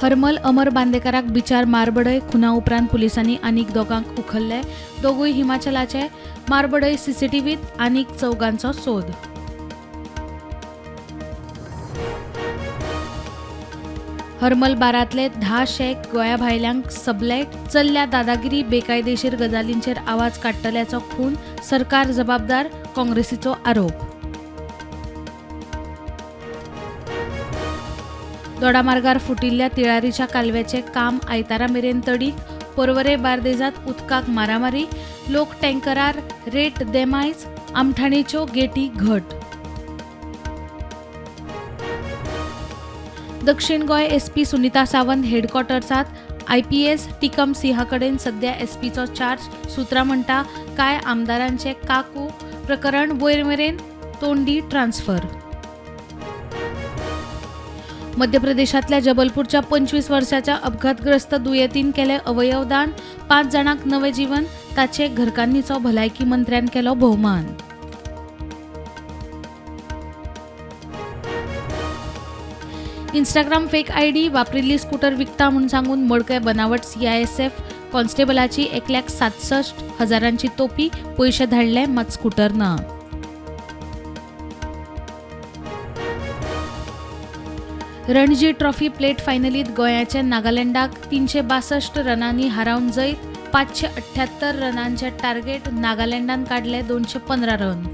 हरमल अमर बांदेकाराक बिचार मारबडय खुना उपरांत पुलिसांनी आनीक दोगांक उखल्ले. दोगूय हिमाचलाचे. मारबडय सीसीटीव्हीत आनीक चौगांचो सोद. हरमल बारांतले 10 शेक गोंया भायल्यांक सबलेट. चल्ल्या दादागिरी बेकायदेशीर गजालींचेर आवाज काडटल्याचो खून. सरकार जबाबदार, काँग्रेसीचो आरोप. दोडामार्गार फुटिल्ल्या तिळारीच्या कालव्याचें काम आयतारा मेरेन तडीक. पर्वरे बार्देजात उदकाक मारामारी. लोक टँकरार रेट देमायज. आमठाणेच्यो गेटी घट. दक्षिण गोंय एसपी सुनीता सावंत हेडक्वॉर्टर्सात. आयपीएस टिकम सिंहा कडेन सध्या एसपीचो चार्ज. सूत्रां म्हणटा कांय आमदारांचे काकू प्रकरण वयर मेरेन तोंडी ट्रान्स्फर. मध्य प्रदेशांतल्या जबलपूरच्या 25 वर्साच्या अपघातग्रस्त दुयेंतीन केलें अवयवदान. 5 जाणांक नवें जीवन. ताचे घरकान्नीचो भलायकी मंत्र्यान केलो भोवमान. इंस्टाग्राम फेक आयडी वापरिल्ली स्कूटर विकता म्हूण सांगून मडकय बनावट सीआयएसएफ कॉन्स्टेबलाची 1,67,000 तोपी. पयशे धाडले मात स्कूटर ना. रणजी ट्रॉफी प्लेट फायनलीत गोंयाचे नागालँडाक 362 रनांनी हारावन जैत. 578 रनांचे टार्गेट नागालँडान काडले 215 रन.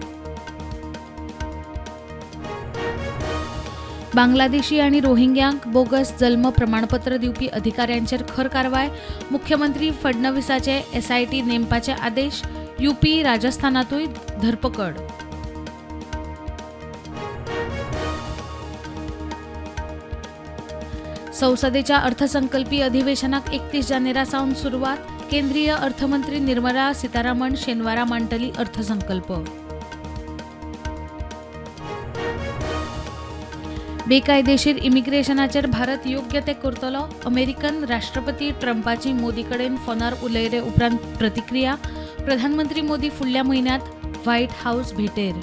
बांगलादेशी आनी रोहिंग्यांक बोगस जल्म प्रमाणपत्र दिवपी अधिकाऱ्यांचेर खर कारवाय. मुख्यमंत्री फडणवीसाचे एसआयटी नेमपाचे आदेश. युपी राजस्थानातूय धरपकड. संसदेच्या अर्थसंकल्पी अधिवेशनाक 31 जानेरा सावन सुरवात. केंद्रीय अर्थमंत्री निर्मला सीतारामन शेनवारा मांडटली अर्थसंकल्प. बेकायदेशीर इमिग्रेशनाचेर भारत योग्य ते करतलो. अमेरिकन राष्ट्रपती ट्रंपाची मोदी कडेन फोनार उलयले उपरांत प्रतिक्रिया. प्रधानमंत्री मोदी फुडल्या म्हयन्यांत व्हायट हावस भेटेर.